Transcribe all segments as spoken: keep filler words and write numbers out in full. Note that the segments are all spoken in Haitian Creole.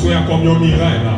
Aswè a kòm yon miray la.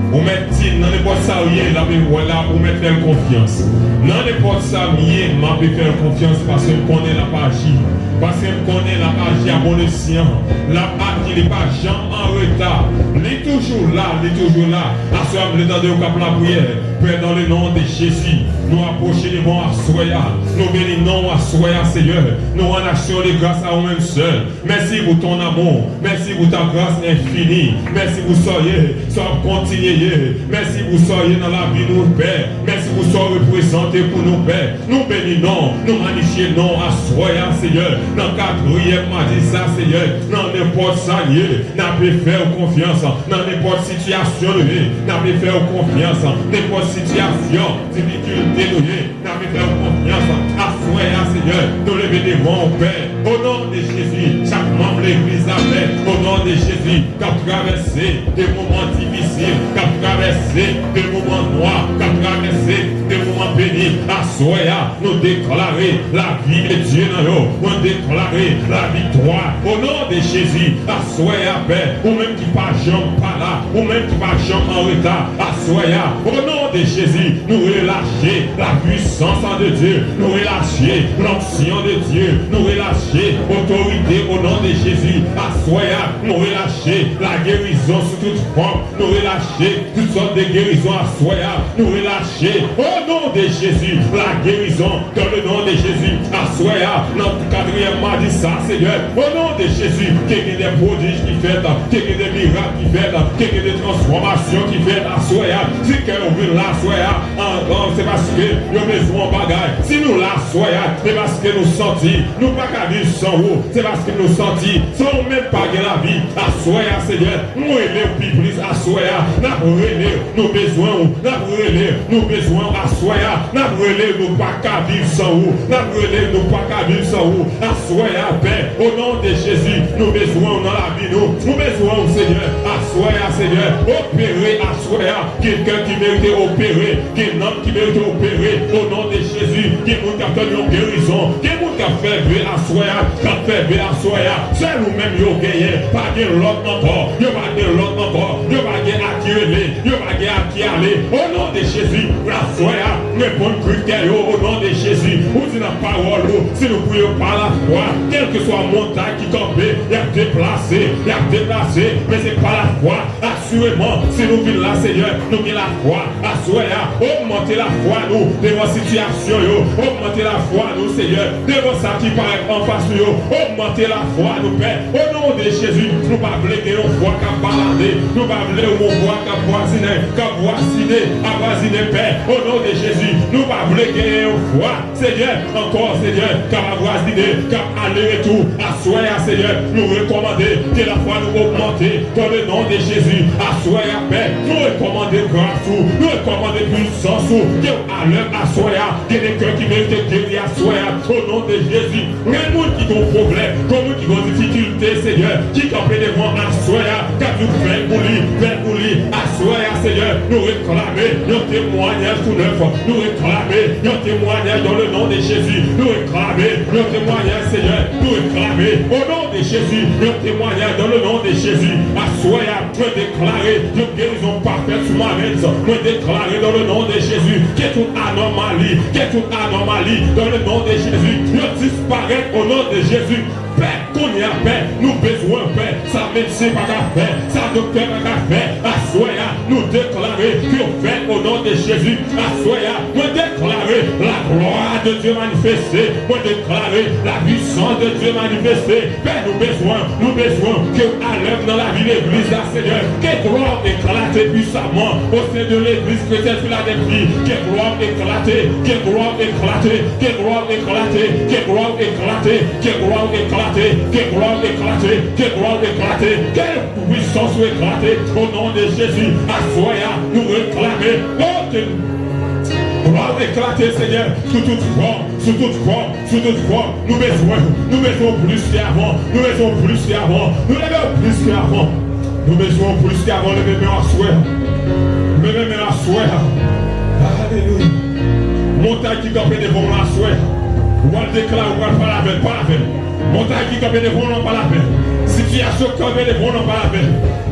Ou mèt di, nan nenpòt sa w ye, l ap wè la, ou mèt fè l konfyans. Nan nenpòt sa m ye, m ape fè l konfyans paske m konnen l ap aji. Paske m konnen l ap aji a bon esyan. L ap aji, li pa janm an reta. Li toujou la, li toujou la. Aswè a, m vle tande w k ap lapriyè. Pè, dans le nom de Jésus, nou apwoche devan w aswè a. Nou beni non w aswè a, Seyè. Nou rann aksyon de gras a ou menm sèl. Mèsi pou ton amour. Mèsi pou ta grâce infinie. Mèsi pou sa w ye, sa w ap kontinye ye. Mèsi pou sa w ye nan lavi nou, Pè. Mèsi pou sa w reprezante pou nou, Pè. Nou beni non, nou magnifye non aswè a, Seyè. Nan katriyèm madi sa, Seyè, nan nenpòt sa n ye, n ape fè w konfyans. Nan nenpòt sitiyasyon nou ye, n ape fè w konfyans. Nenpòt sitiyasyon, difikilte nou ye, n ape fè w konfyans. Aswè a, Seyè, nou leve devan w, Pè. O non de Jezi, chak manm legliz la, Pè, o non de Jezi, k ap travèse de moman difisil, k ap travèse de moman nwa, k ap travèse de moman peni. Aswè a, nou deklare lavi de Dye nan yo. Mwen deklare laviktwa. O non de Jezi, aswè a, Pè, ou menm ki pa janm pa la, ou menm ki pa janm an reta, aswè a, o non de Jezi, nou relache la puissance de Dieu, nou relache l'onction de Dieu, nou relache otorite o non de Jezi. Aswè a, nou relache la guérison sou tout fòm, nou relache tout sòt de gerizon aswè a, nou relache o non de Jezi la guérison dans le nom de Jésus. Aswè a, nan katriyèm madi sa, Seyè, o non de Jezi, ke gen de pwodij ki fèt, ke gen de mirak ki fèt, ke gen de transfòmasyon ki fèt aswè a. Si kè w vin la aswè a, an, an, se paske yo bezwen yon bagay. Si nou la aswè a, se paske nou santi nou pa ka viv san ou. Se paske nou santi san ou menm pa gen lavi. Aswè a, Seyè, nou rele w pi plis aswè a. N ap rele w, nou bezwen w. N ap rele w, nou bezwen w aswè a. N ap rele w, nou pa ka viv san ou. N ap rele w, nou pa ka viv san ou. Aswè a, Pè, o non de Jezi, nou bezwen w nan lavi nou. Nou bezwen w, Seyè. Aswè a, Seyè, opere aswè a. Gen kè ki merite opere, gen nanm ki merite opere. O non de Jezi, gen moun k ap tann yon gerizon, gen moun k ap fè ve aswè a, k ap fè ve aswè a. Sèl ou menm yo genyen, pa gen lòt ankò, yo pa gen lòt ankò, yo pa gen a ki rele, yo pa gen a ki ale. O non de Jezi, aswè a, reponn kri kè yo, o non de Jezi. Ou di nan pawòl ou, si nou priye pa lafwa, kèlkeswa montay ki kanpe, y ap deplase, y ap deplase, men se pa lafwa. Asireman, si nou vin la, Seyè, nou gen lafwa. Aswè a, ogmante lafwa nou devan sitiyasyon yo. Ogmante lafwa nou, Seyè, devan sa ki parèt anfas nou yo. Ogmante lafwa nou, Pè. O non de Jezi, nou pa vle gen yon fwa k ap balade. Nou pa vle yon fwa k ap vwazinen, k ap vwazine, avwazine, Pè. O non de Jezi, nou pa vle gen yon fwa Seyè, ankò, Seyè, k ap avwazine, k ap ale retou. Aswè a, Seyè, nou rekòmande ke lafwa nou ogmante, dans le nom de Jésus. Aswè a, Pè, nou rekòmande gras ou, nou rekòmande pwisans ou, ke w alèv aswè a, gen de kè ki merite geri aswè a, o non de Jezi. Gen moun ki gon pwoblèm, gen moun ki gon difikilte, Seyè, ki kanpe devan aswè a, k ap di w fè l pou li, fè l pou li. Aswè a, Seyè, nou reklame yon temwayaj tou nèf. Nou reklame yon temwayaj dans le nom de Jésus. Nou reklame yon temwayaj, Seyè. Nou reklame, o non de Jezi, yon temwayaj dans le nom de Jésus. Aswè a, mwen deklare yon gerizon pafèt sou Marens. Mwen deklare dans le nom de Jésus ke tout anòmali, ke tout anòmali dans le nom de Jésus, yo disparèt o non de Jezi. Pè, kounye a, Pè, nou bezwen w, Pè. Sa medsen pa ka fè, sa doktè pa ka fè, aswè a, nou deklare ke w fè o non de Jezi. Aswè a, mwen deklare la gloire de Dieu manifeste. Mwen deklare la puissance de Dieu manifeste. Pè, nou bezwen, nou bezwen ke w alèv nan lavi legliz la, Seyè. Ke glwa w eklate pwisaman o sen de legliz kretyen Filadèlfi. Ke glwa w eklate, ke glwa w eklate, ke glwa w eklate, ke glwa w eklate, ke glwa w eklate, ke glwa w eklate, ke glwa w eklate, ke pwisans ou eklate, o non de Jezi. Aswè a, nou reklame, o ke glwa w eklate, Seyè, sou tout fòm, sou tout fòm, sou tout fòm. Nou bezwen, nou bezwen w plis ke avan, nou bezwen w plis ke avan, nou leve w plis ke avan. Nou bezwen w plis ke avan, leve men w aswè. Leve men w aswè. Alelouya. Montay ki kanpe devan w la aswè, w al deklare, w al pale avè l, pale avè l. Montay ki kanpe devan w la, pale avè l. Si Sitiyasyon kanpe devan w lan, pale avè l.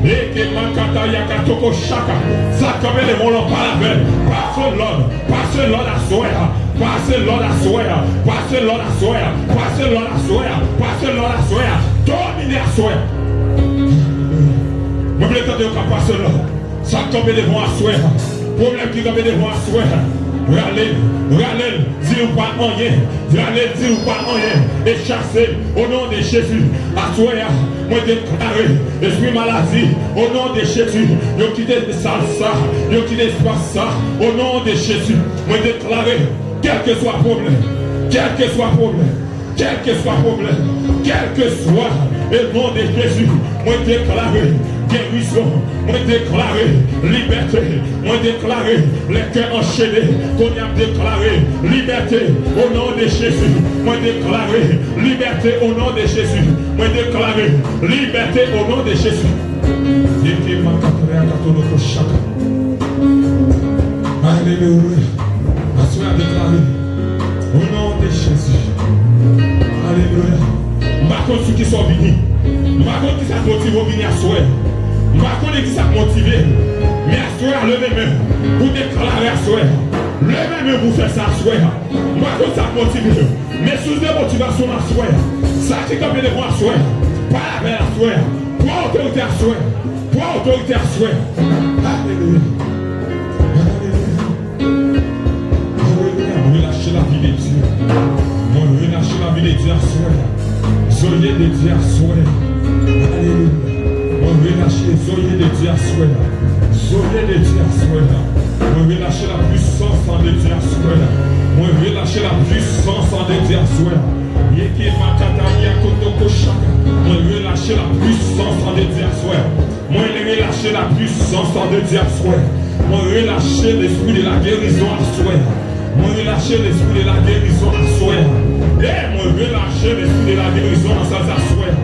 Eke makata yaka toko chaka. Sa kanpe devan w lan, pale avè l. Pase lòd. Pase lòd aswè a. Pase lòd aswè a. Pase lòd aswè a. Pase lòd aswè a. Pase lòd aswè a. Domine aswè a. Mwen vle tande yo ka pase lòd. Sa k kanpe devan w aswè a. Pwoblèm ki kanpe devan w aswè a. Rale l, rale l, di l ou pa anyen. Rale l, di l ou pa anyen. E chase l, o non de Jezi. Aswè a, mwen deklare, espri maladi, o non de Jezi. Yo kite sal sa, yo kite espas sa, o non de Jezi. Mwen deklare, kèlkeswa pwoblèm, kèlkeswa pwoblèm, kèlkeswa pwoblèm, kèlkeswa, e non de Jezi, mwen deklare gerizon, mwen deklare libète, mwen deklare lè kè anchene, kounye a m deklare libète, o non de Jezi, mwen deklare libète, o non de Jezi, mwen deklare libète, o non de Jezi. Yeke makatre akatoloko chaka. Alelouya. Aswè a deklare. O non de Jezi. Alelouya. M pa konn sou kisa w vini. M pa konn kisa k motive w vini aswè. M pa konnen kisa k motive w. Men aswè a, leve men w pou deklare aswè a. Leve men w pou fè sa aswè a. M pa konn sa k motive w. Men sous de motivasyon w aswè a. Sa ki kanpe devan w aswè a. Pale avè l aswè a. Pran otorite aswè a. Pran otorite aswè a. Alelouya. Alelouya. Alelouya. Relache lavi de Dye. Mwen relache lavi de Dye aswè a. Zoye de Dye aswè a. Alelouya. Mwen relache zoye de Dye aswè a. Zoye de Dye aswè a. Mwen relache la pwisans de Dye aswè a. Mwen relache la pwisans de Dye aswè a. Yeke makata yakotoko chaka. Mwen relache la pwisans de Dye aswè a. Mwen relache la pwisans de Dye aswè a. Mwen relache lespri de la gerizon aswè a. Mwen relache lespri de la gerizon aswè a. E mwen relache lespri de la gerizon nan sal sa aswè a.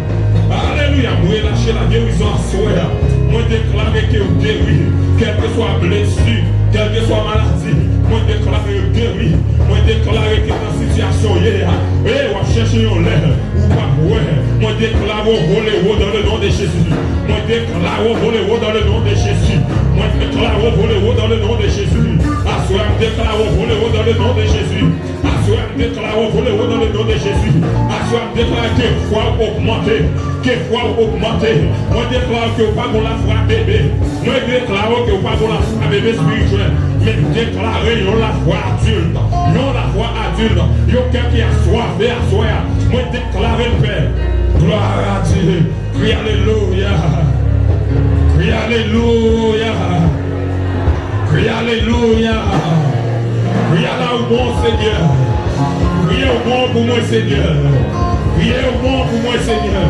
Alelouya, mwen relache la gerizon aswè a. Mwen deklare ke w geri, kèlkeswa blesi, kèlkeswa maladi, mwen deklare w geri. Mwen deklare ke nan sitiyasyon w ye a, e w ap chèche yon lè ou p ap wè. Mwen deklare w vole wo dans le nom de Jésus. Mwen deklare w vole wo dans le nom de Jésus. Mwen deklare w vole wo dans le nom de Jésus. Aswè a, m deklare w vole wo dans le nom de Jésus. Aswè a, m deklare w vole wo dans le nom de Jésus. Aswè a, m deklare ke fwa w ogmante. Ke fwa w ogmante. Mwen deklare ke w pa gon lafwa bebe. Mwen deklare ke w pa gon lafwa bebe espirityèl. Men m deklare yon lafwa adilt. Yon lafwa adilt. Yon kè ki aswafe aswè a. Mwen deklare l fèt. Gloire à Dieu. Kriye alelouya. Kriye alelouya. Kriye alelouya. Kriye ala ou bon, Senyè. Kriye ou bon pou mwen, Senyè. Kriye ou bon pou mwen, Senyè.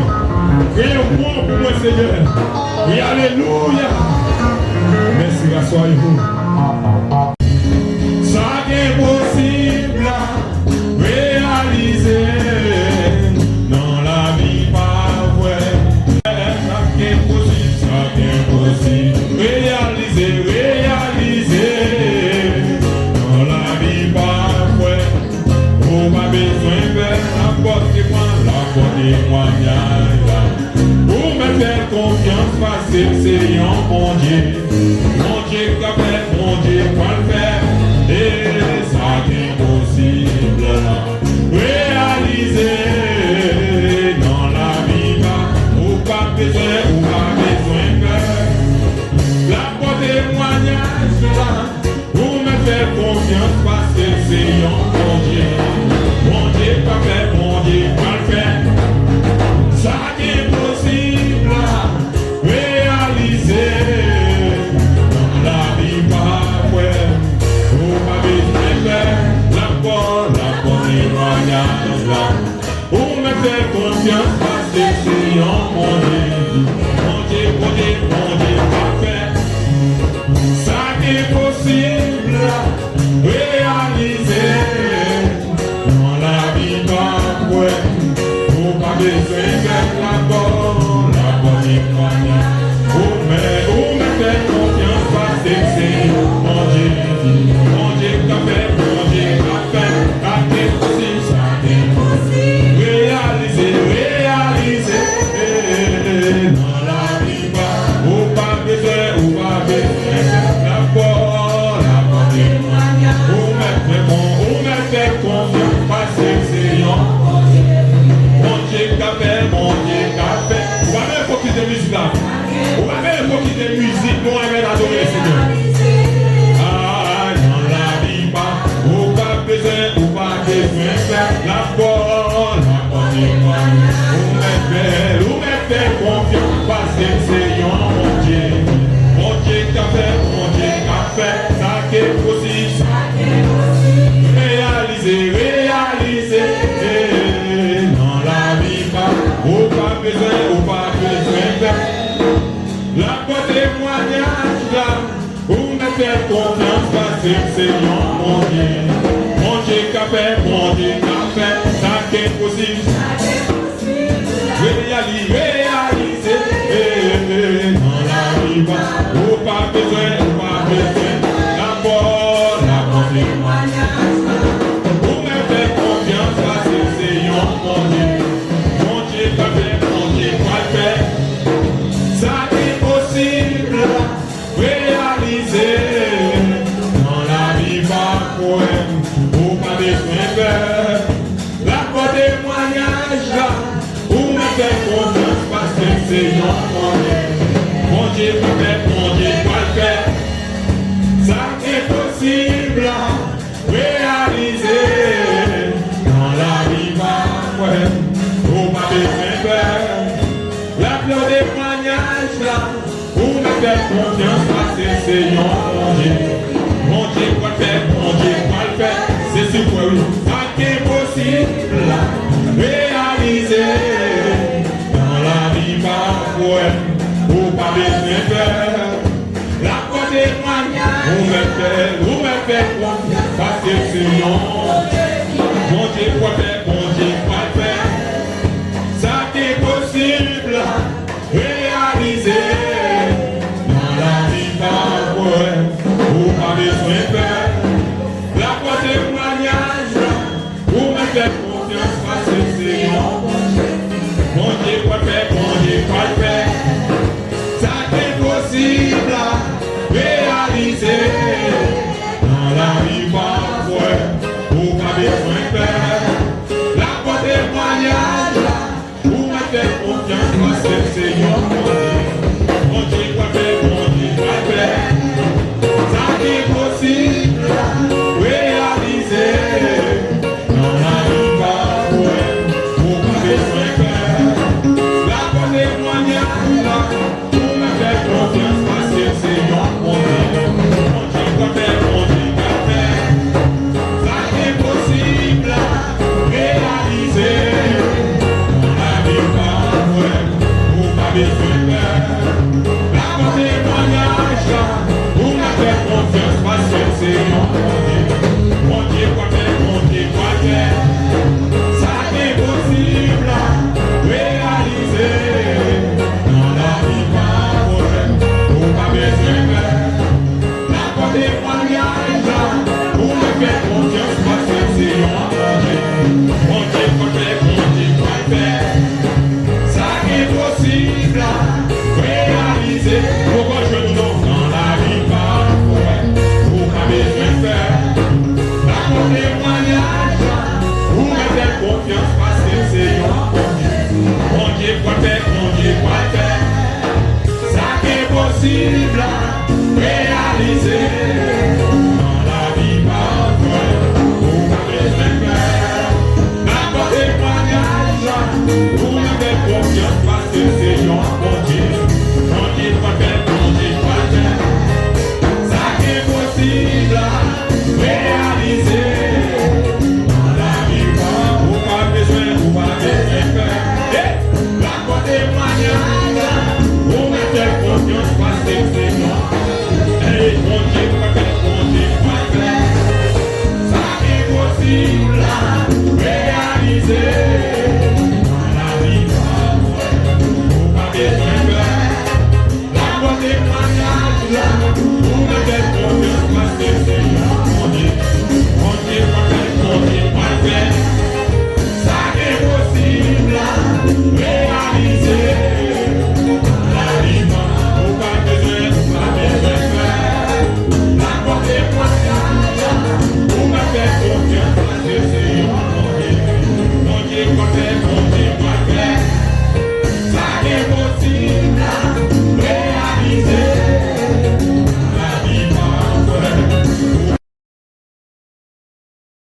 Kriye ou bon pou mwen, Senyè. Kriye alelouya. Mèsi, raswayevou. Sa k enposib la reyalize nan lavi pa vre. Sa k enposib, sa k enposib reyalize, reyalize nan lavi pa vre. Ou pa bezwen pè, la pòt li pran, la pòt temwanyaj la. Ou mèt fè konfyans paske se yon Bondye. Bondye k ap fè, Bondye pral fè. E sa k enposib la reyalize nan lavi pa. Ou pa bezwen, ou pa bezwen pè. L ap pote temwanyaj la. Ou mèt fè konfyans paske se yon Bondye. Bondye ka fè, Bondye pral fè. Sa k enposib la reyalize nan lavi pa vre. Ou pa bezwen pè, l ap ba w, l ap ba w temwanyaj la. Ou mèt fè konfyans paske se yon Bondye. Bondye, Bondye, Bondye pafè. Sa k enposib la reyalize nan lavi pa vre. Ou pa bezwen pè, l ap ba w, l ap ba w temwanyaj. Ou mèt, ou mèt fè konfyans paske se yon Bondye. Bondye ka fè, Bondye ka fè. Sa k enposib, sa k enposib reyalize, reyalize. Se yon Bondye, Bondye ka fè, Bondye ka fè, sa k enposib. Reyali-, reyalize, eh, eh, nan lavi pa, ou pa bezwen, ou pa bezwen, lapò, lapò temwayaj la. Ou mèt fè konfyans, paske se yon Bondye, Bondye ka fè, Bondye pral fè, sa k enposib la. Reyalize nan lavi pa kwè, ou pa bezwen pè. Lapò temwayaj la, ou mèt fè konfyans, paske se yon Bondye. Bondye ka fè, Bondye pral fè, sa k enposib la. Reyalize nan lavi pa kwè, ou pa bezwen pè. Lapò temwayaj la, ou mèt fè konfyans, paske se yon Bondye. Bondye pral fè, Bondye pral fè, se si kwè wi. Sa k enposib la, reyalize nan lavi pa kwè, ou pa bezwen pè. Lapò temwayaj. Ou mèt fè, ou mèt fè konfyans, paske se yon Bondye pral fè, Bondye pral fè. Sa k enposib la, reyalize nan lavi pa kwè, ou pa bezwen pè. Lapò temwayaj la, ou mèt fè konfyans, paske se yon Bondye pral fè, Bondye pral fè. Sa k enposib la, reyalize nan lavi pa kwè, ou pa bezwen pè. Lapò temwayaj la, ou mèt fè konfyans, paske se yon Bondye. Bondye pral fè, Bondye pral fè. Sa k enposib la, reyalize nan lavi pa kwè, ou pa bezwen pè. Lapò temwayaj la, ou mèt fè konfyans, paske se yon Bondye. Bondye pral fè, Bondye pral fè. Sa k enposib la, reyalize nan lavi pa kwè, ou pa bezwen pè. Lapò temwayaj la, ou mèt fè konfyans, paske se yon Bondye. Bondye pral fè, Bondye pral fè. Sa k enposib la, reyalize nan lavi pa kwè, ou pa bezwen pè. Lapò temwayaj la, ou mèt fè konfyans, paske se yon Bondye. Bondye pral fè, Bondye pral fè. Sa k enposib la, reyalize. Poko jwenn ou non nan lavi pa kwè, ou pa bezwen pè. Lapò temwayaj la, ou mèt fè konfyans, paske se yon Bondye. Bondye pral fè, Bondye pral fè. Sa k enposib la, reyalize